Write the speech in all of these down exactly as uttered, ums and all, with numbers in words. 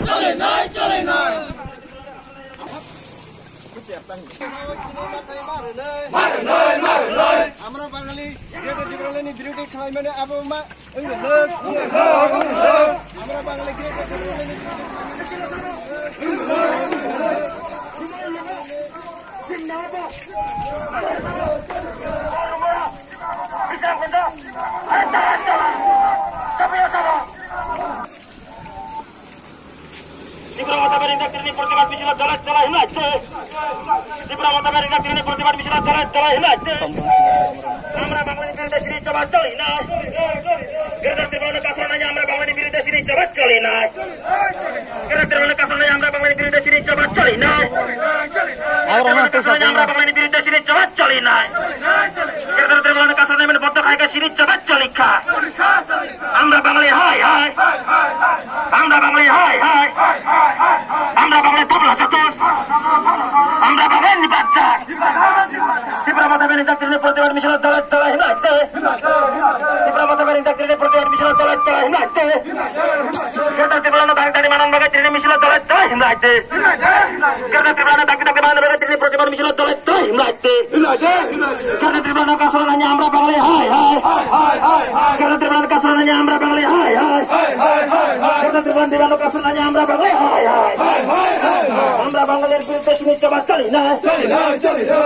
চলে নাই, চলে নাই। আমরা বাঙালি, গ্রেটার টিপ্রাল্যান্ডের বিরুদ্ধে খাই মানে আবো মা, এই লোক, এই লোক, আমরা বাঙালি, গ্রেটার টিপ্রাল্যান্ডের বিরুদ্ধে ত্রিপুরা মমতা ব্যানার্জি নেতৃত্বে প্রতিবাদ মিছিল দলে দলে হিমাচ্ছে। ত্রিপুরা মমতা ব্যানার্জি নেতৃত্বে প্রতিবাদ মিছিল দলে দলে হিমাচ্ছে। আমরা বাঙালির বিরুদ্ধে সিঁড়ি চাপা চলি না। গ্রেটার ত্রিপুরা কাছাড় নাই, আমরা বাঙালির বিরুদ্ধে সিঁড়ি চাপা চলি না। গ্রেটার ত্রিপুরা কাছাড় নাই, আমরা বাঙালির বিরুদ্ধে সিঁড়ি চাপা চলি না। আমরা বাঙালির বিরুদ্ধে সিঁড়ি চাপা চলি না। গ্রেটার ত্রিপুরা কাছাড় নাই, মানে বদ্ধ খাইকা সিঁড়ি চাপা চলি খা। আমরা বাঙালি হায় হায়। আমরা বাঙালি হায় হায়। আমরা বাঙালি তবলা চাতক। আমরা বাঙালি বাচ্চা। ত্রিপুরা মমতা ব্যানার্জি নেতৃত্বে প্রতিবাদ মিছিল দলে দলে হিমাচ্ছে। ত্রিপুরা মমতা ব্যানার্জি নেতৃত্বে প্রতিবাদ মিছিল দলে দলে হিমাচ্ছে। গ্রেটার ত্রিপুরা দাবি দাবি মানন বাগে তৃণমূল মিছিল দলে দলে হিমাচ্ছে। গ্রেটার ত্রিপুরা দাবি দাবি মানন বাগে তৃণমূল প্রতিবাদ মিছিল দলে দলে হিমাচ্ছে। কেন ত্রিপুরা কাছাড় নাই আমরা বাঙালি হায় হায়। কেন ত্রিপুরা কাছাড় নাই আমরা বাঙালি হায় হায়। কেন ত্রিপুরা ত্রিপুরা কাছাড় নাই আমরা বাঙালি হায় হায়। আমরা বাঙালির বিরুদ্ধে সিঁড়ি চাপা চলি না।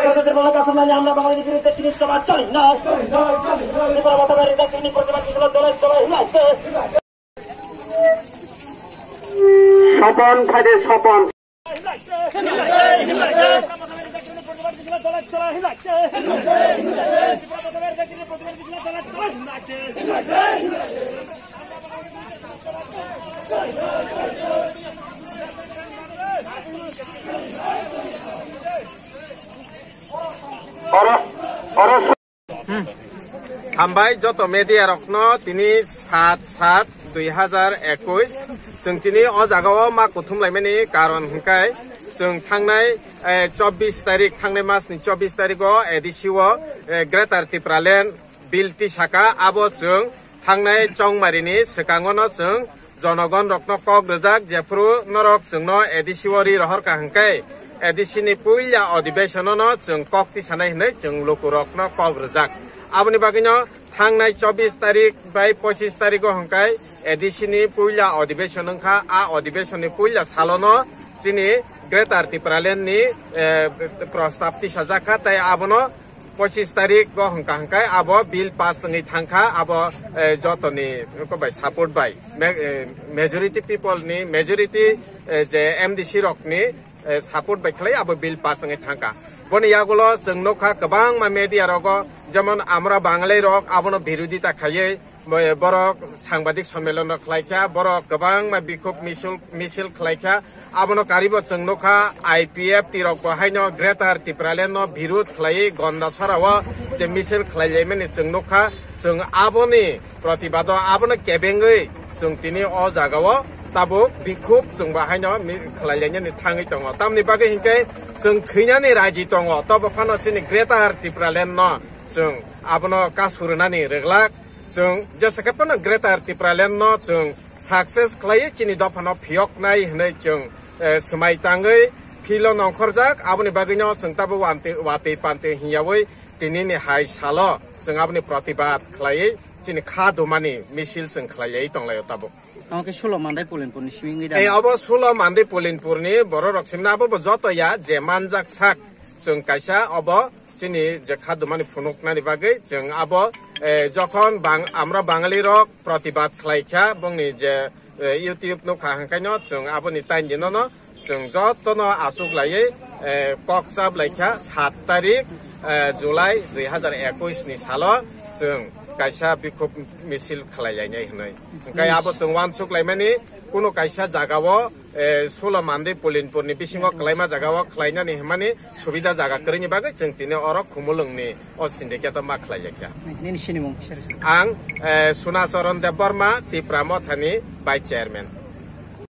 কেন ত্রিপুরা কাছাড় নাই আমরা বাঙালির বিরুদ্ধে সিঁড়ি চাপা চলি না। ত্রিপুরা মমতা ব্যানার্জি নেতৃত্বে প্রতিবাদ মিছিল দলে দলে হিমাচ্ছে। স্বপন খাইদে Swapan. Oro, oro. Hambai joto media rokno tini sat sat dui hazar ekush. Chwng tini o jagao ma kuthum laimani karon hwnkhe chwng thangnai, eh, chobbish tarik, thangnai mas ni chobbish tarik o A D C o, eh, Greater Tipraland bill tisaka abo chwng thangnai chongmari ni swkango no chwng jonogon rokno kok rwjak, jephru norok chwngno A D C o ri rohor ka hwnkhe, A D C ni puila odibeshono no chwng kok tisanai hwnwi chwng lukurokno kok rwjak. Aboni bagwino thangnai chobbish tarik bai pochish tarigo hwnkhe A D C ni puila odibeshon wngkha. A odibeshon ni puila salono chini Greater Tipraland ni, eh, prostab tisajak kha, tei abono pochish tarik go hwnkha hwnkhe abo bill pass wngwi thangkha, abo, eh, jotoni bai support bai, ma-, eh, majority people ni, majority, eh, je M D C rokni, eh, support bai khlai abo bill pass wngwi thangkha. Boni yagulo chwng nukha kwbangma media rogo, jemon amra Bangalai rok abono birodita khaiwi, bo-, borok sangbadik sommelon rok khlaikha, borok kwbangma bikhuk misil, misil khlaikha. Abono karibo chwng nukha I P F T rok bo haino Greater Tipraland no birud khlaiwi Gondasora o je misil khlailaimani chwng nukha. Chwng aboni protibado abono kebengwi chwng tini o jagao tabuk bikhuk chwng bo haino mi-, khlailainani thangwi tongo. Tamni bagwi hinkhe chwng thwinani raji tongo, tobo phano chini Greater Tipraland no chwng abono kasu rwnani rwglak. Chwng jesa khe phano Greater Tipraland no chwng success khlaiwi chini dophano phiyoknai hwnwi chwng, eh, swmai tangwi philo nongkhorjak. Aboni bagwino chwng tabuk wante-, watwi pantwi hwnyawi tinini hai salo chwng aboni protibad khlaiwi chini kha dumani misil chwng khlaiwi tonglaio tabuk. Omo khe Sulo Mandai Pulinpurni simi wngwi da? Eh, obo Sulo Mandai Pulinpurni bororok simna abo bo joto ya je manjak sak chwng kaisa obo chini je kha dumani phunuknani bagwi chwng abo, eh, jokhon bang-, amra Bangali rok protibad khlai kha bongni je, eh, YouTube nukha hwnkhaino chwng aboni taindino no chwng jotono achuk laiwi, eh, kok chap lai kha sat tarik, eh, July dui hazar ekush ni salo chwng kaisa bikhuk misil khlai lainai hwnwi. Hwnkhe abo chwng uansuk laimani kunu kaisa jagao, eh, Sulo Mandai Pulinpurni bisingo kwlaima jagao khlainani hwnmani subida jaga kwrwini bagwi chwng tini oro Khumulwngni o syndicate-o ma khlai laikha. Nini sinimung kisa rwchapdi. Ang, eh, Sunacharan Debbarma, Tipra Mothani Vice Chairman.